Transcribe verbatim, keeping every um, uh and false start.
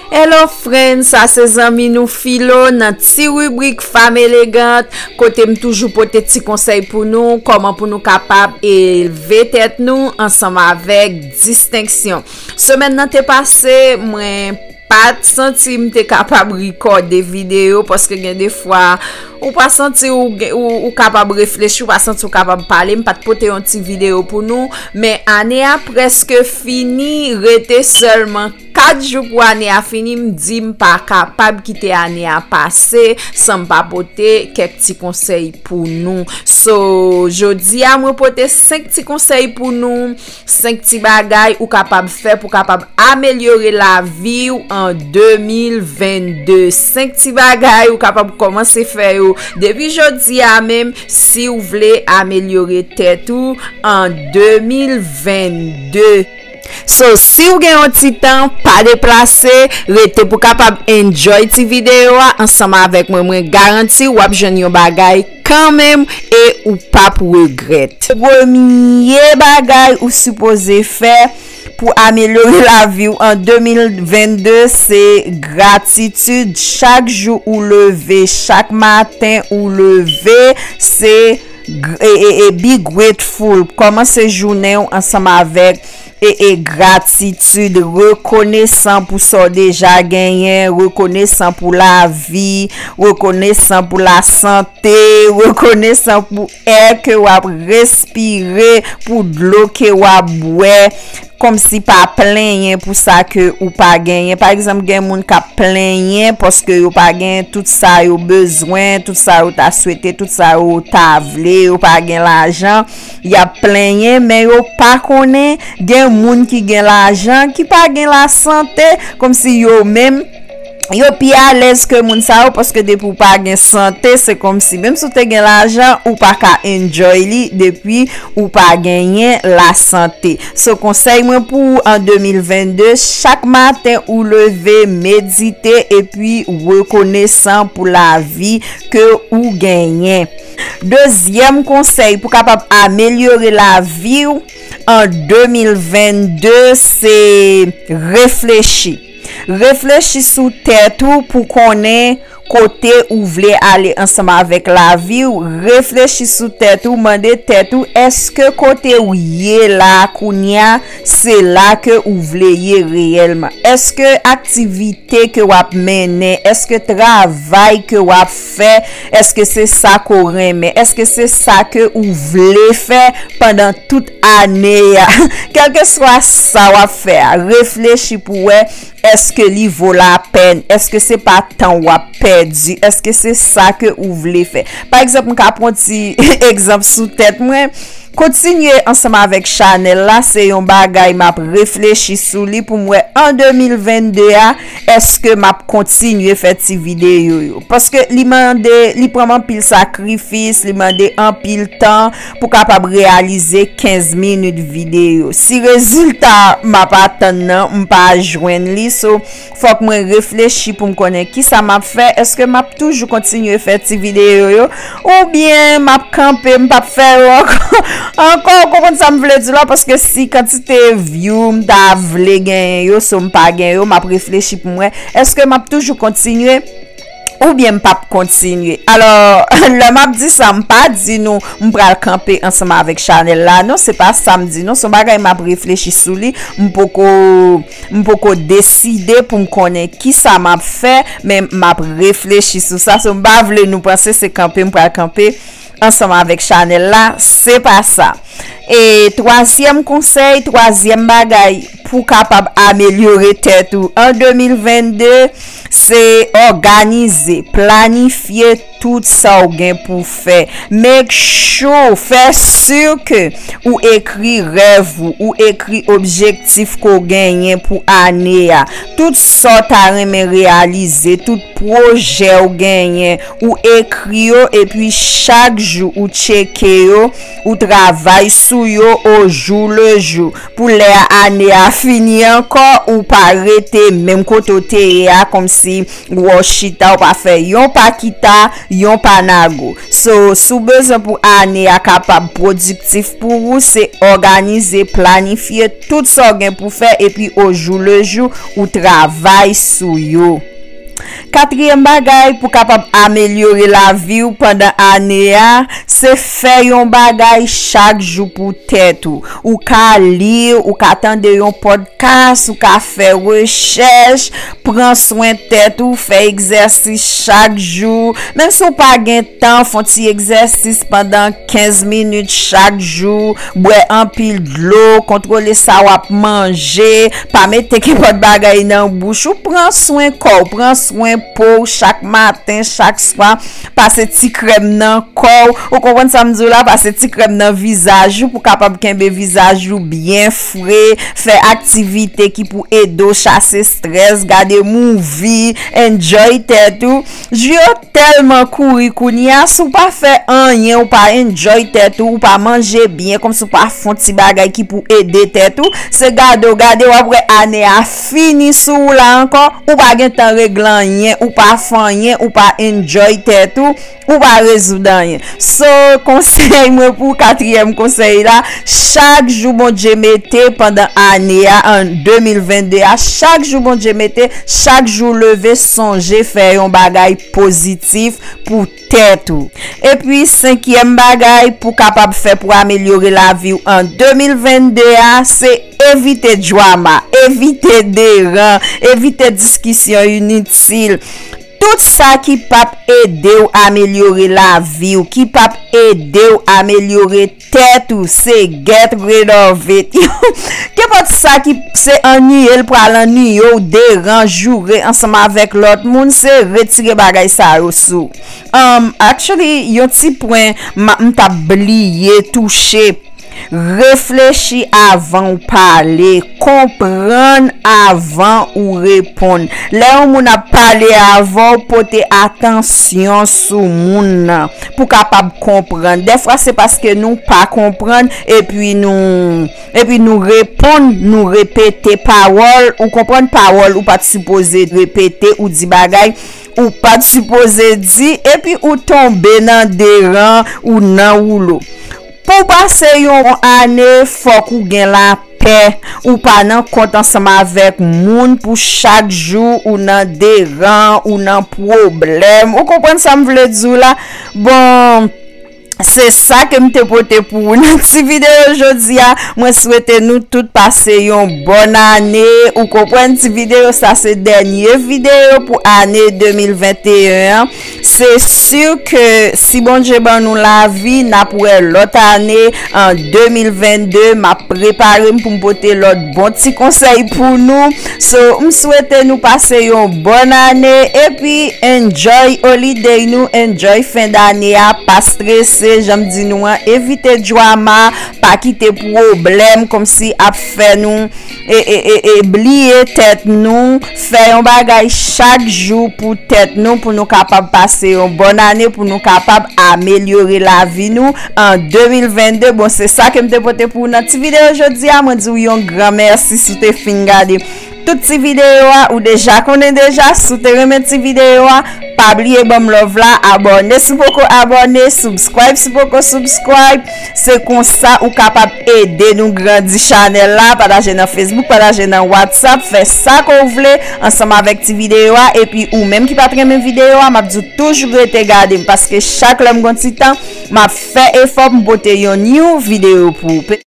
Hello friends, sa se zanmi nou Filo nan ti ribrik Fanm Elegant, kote m toujou pote ti konsèy pou nou, kòman pou nou kapab elve tèt nou ansanm avèk distenksyon. Semèn nan te pase, mwen pa t santi m te kapab rekòde videyo, paske gen de fwa ou pa santi ou, gen- ou, ou kapab reflechi, ou pa santi ou kapab pale. M pa t pote yon ti videyo pou nou, men ane a prèske fini, rete sèlman kat jou pou ane a fini, m di m pa kapab kite ane a pase san m pa pote kèk ti konsèy pou nou. So, jodi a, mwen pote senk ti konsèy pou nou, senk ti bagay ou kapab fè pou kapab amelyore lavi w an de mil vennde. Senk ti bagay ou kapab kòmanse fè yo depi jodi a menm si w vle amelyore tèt ou an de mil vennde. So, si w gen yon ti tan, pa deplase, rete pou kapab enjoy ti videyo a ansanm avèk mwen. Mwen garanti w ap jwenn yon bagay kanmenm e ou p ap regrèt. Premye bagay ou sipoze fè pou amelyore lavi w an de mil vennde se gratitid. Chak jou ou leve, chak maten ou leve, se gr- e, e, e be grateful. Kòmanse jounen w ansanm avèk e, e gratitid, rekonesan pou sa w deja genyen, rekonesan pou lavi, rekonesan pou lasante, rekonesan pou è ke w ap respire, pou dlo ke w ap bwè. Kòmsi pa plenyen pou sa ke ou pa genyen. Pa egzanp, gen moun k ap plenyen paske yo pa gen tout sa yo bezwen, tout sa yo ta swete, tout sa yo ta vle, yo pa gen lajan. Y ap plenyen, men yo pa konnen gen moun ki gen lajan, ki pa gen lasante, kòmsi yo menm, yo pi alèz ke moun sa yo, paske depi w pa gen sante, se kòmsi, menm si w te gen lajan, ou pa ka enjoy li, depi ou pa genyen lasante. So, konsèy mwen pou ou an de mil vennde, chak maten ou leve, medite, epi rekonesan pou lavi ke ou genyen. Dezyèm konsèy pou kapab amelyore lavi w an de mil vennde, se reflechi. Reflechi sou tèt ou pou konnen kote ou vle ale ansanm avèk lavi w. Reflechi sou tèt ou, mande tèt ou, èske kote w ye la kounye a, se la ke ou vle ye reyèlman? Èske aktivite ke w ap mennen, èske travay ke w ap fè, èske se sa ke w renmen? Èske se sa ke ou vle fè pandan tout ane a? Kèlkeswa sa w ap fè a, reflechi pou wè, èske li vo lapèn? Èske se pa tan w ap pèdi? Èske se sa ke ou vle fè? Pa egzanp, m ka pran ti egzanp sou tèt mwen. Kontinye ansanm avèk chanèl la, se yon bagay m ap reflechi sou li pou m wè an de mil vennde a, èske m ap kontinye fè ti videyo yo. Paske li mande, li pran m anpil sakrifis, li mande anpil tan pou kapab reyalize kenz minit videyo. Si rezilta m ap atann nan, m pa jwenn li, so, fòk mwen reflechi pou m konnen kisa m ap fè. Èske m ap toujou kontinye fè ti videyo yo? Oubyen m ap kanpe, m p ap fè yo ankò? Ankò, ou konprann sa m vle di la? Paske si kantite view m ta vle genyen yo, so m pa gen yo, m ap reflechi pou m wè, èske m ap toujou kontinye? Oubyen m p ap kontinye. Alò, lè m ap di sa, m pa di nou m pral kanpe ansanm avèk chanèl la. Non, se pa sa m di. Non, se yon bagay m ap reflechi sou li. M poko, m poko deside pou m konnen kisa m ap fè, men m ap reflechi sou sa. So, m pa vle nou panse se kanpe m pral kanpe ansanm avèk chanèl la. Se pa sa. E twazyèm konsèy, twazyèm bagay pou kapab amelyore tèt ou an de mil vennde, se òganize, planifye tout sa w gen pou fè. Make sure, fè si ke ou ekri rèv ou, ou ekri objektif ke w genyen pou ane a. Tout sa w ta renmen reyalize, tout pwojè w genyen, ou ekri yo, epi chak jou ou tcheke yo, ou travay sou sou yo au jour le jour. Pou lè ane a fini ankò, ou pa rete menm kote w te ye a, kòmsi w chita, ou pa fè yon pa kita, yon pa nago. So, si w bezwen pou ane a kapab pwodiktif pou ou, se òganize, planifye tout sa w gen pou fè, epi au jour le jour, ou travay sou yo. Katriyèm bagay pou kapab amelyore lavi w pandan ane a, se fè yon bagay chak jou pou tèt ou. Ou ka li, ou ka tande yon pòdkas, ou ka fè rechèch, pran swen tèt ou, fè egzèsis chak jou. Menm si w pa gen tan, fè yon ti egzèsis pandan kenz minit chak jou, bwè anpil dlo, kontwole sa w ap manje, pa mete kenpòt bagay nan bouch ou, pran swen kò w, pran swen po w chak maten, chak swa, pase ti krèm nan kò w, ou konprann sa m di w la, pase ti krèm nan vizaj ou pou kapab kenbe vizaj ou byen fre, fè aktivite ki pou ede w chase strès, gade movie, enjoy tèt ou. Jou yo tèlman kouri kounye a, si w pa fè anyen, ou pa enjoy tèt ou, ou pa manje byen, kòmsi w pa fè yon ti bagay ki pou ede tèt ou, se gade w gade, w ap wè ane a fini sou ou la ankò, ou pa gen tan regle anyen, ou pa fè anyen, ou pa enjoy tèt ou, ou pa rezoud anyen. So, konsèy mwen pou katriyèm konsèy la, chak jou Bondye mete pandan ane a, an de mil venn de a, chak jou Bondye mete, chak jou leve, sonje fè yon bagay pozitif pou tèt ou. Epi, senkyèm bagay pou kapab fè pou amelyore lavi w an de mil venn de a, se evite djwama, evite deran, evite diskisyon initil. Tout sa ki p ap ede w amelyore lavi w, ki p ap ede w amelyore tèt ou, se get rid of it. Kenpòt sa ki se anniye, l pral anniye w, deran, joure ansanm avèk lòt moun, se retire bagay sa yo sou. Um, actually, yon ti pwen m, m t ap bliye touche. Reflechi avan w pale, konprann avan ou reponn. Lè yon moun ap pale avè w, pote atansyon sou moun nan pou kapab konprann. Dèfwa se paske nou pa konprann epi nou epi nou reponn, nou repete pawòl, ou konprann pawòl ou pa t sipoze repete, ou di bagay ou pa t sipoze di, epi ou tonbe nan deran ou nan woulo. Pou w pase yon ane, fòk ou gen lapè. Ou pa nan kont ansanm avèk moun pou chak jou ou nan deran, ou nan pwoblèm. Ou konprann sa m vle di w la? Bon, se sa ke m te pote pou ou nan ti videyo jodi a. Mwen swete nou tout pase yon bòn ane. Ou konprann, ti videyo sa se dènye videyo pou ane de mil venteyen an. Se si ke si Bondye ban nou lavi, n ap wè lòt ane an de mil venn de. M ap prepare m pou m pote lòt bon ti konsèy pou nou. So, m swete nou pase yon bòn ane epi enjoy holiday nou, enjoy fen dane a, pa strese, jan m di nou an, evite djwama, pa kite pwoblèm kòmsi ap fè nou e, e, e, e bliye tèt nou, fè yon bagay chak jou pou tèt nou, pou nou kapab pase yon bòn ane, pou nou kapab amelyore lavi nou an de mil venn de. Bon, se sa ke m te pote pou ou nan ti videyo jodi a. Mwen di w yon gran mèsi si w te fin gade tout ti videyo a. Ou deja konnen deja, si w te renmen ti videyo a, pa bliye ban m love la, abòne si w poko abòne, subscribe si w poko subscribe. Se konsa ou kapab ede nou grandi chanèl la. Pataje nan Facebook, pataje nan WhatsApp, fè sa ke w vle ansanm avèk ti videyo a. Epi ou menm ki pa t renmen videyo a, m ap di w toujou rete gade m, paske chak lè m gon ti tan, m ap fè efò pou m pote yon new videyo pou ou.